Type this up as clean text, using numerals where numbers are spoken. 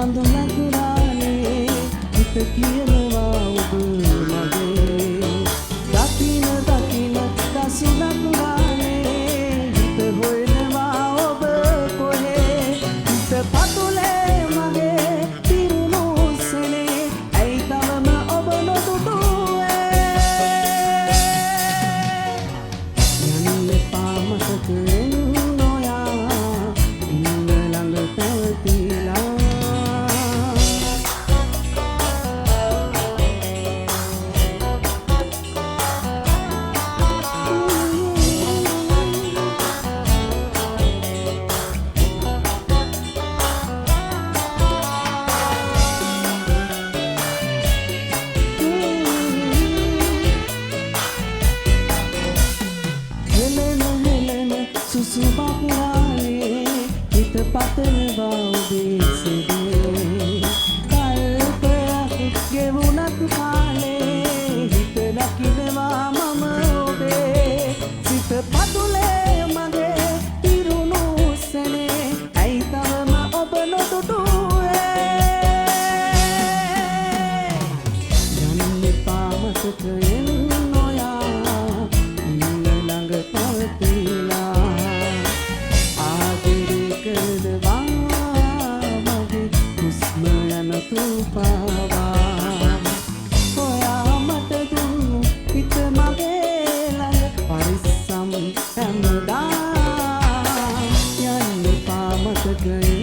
කඳුලක් රාලේ හිත කියනවා ඔබ මගේ දකින දකින දසුලක් රාලේ හිත හොයනවා ඔබ කොහේ හිත පතුලේ මගේ පිරුණු සෙනේ ඇයි තවම ඔබ නොදුටුවේ යන්න එපා මතකයෙන් නොයා ඉන්න ළඟ පැවතිලා. හෙලන හෙලන සුසුමක් වාලේ හිත පතනවා ඔබේ සිතේ කල්පයක් ගෙවුනත් කාලේ හිත රකින්නවා මම ඔබේ සිත පතුලේ මගේ පිරුණු සැනේ ඇයි තවම ඔබ නොදුටුවේ යන්න එපා මතකයෙන් නොයා ඉන්න ළඟ පවතිලා ආදරේ කරනවා මගේ හුස්ම යන තුපාවා ඔයා මට දුන්නු හිත මගේ ළඟ පරිස්සම් හැමදා යන්න එපා මතකයෙන්.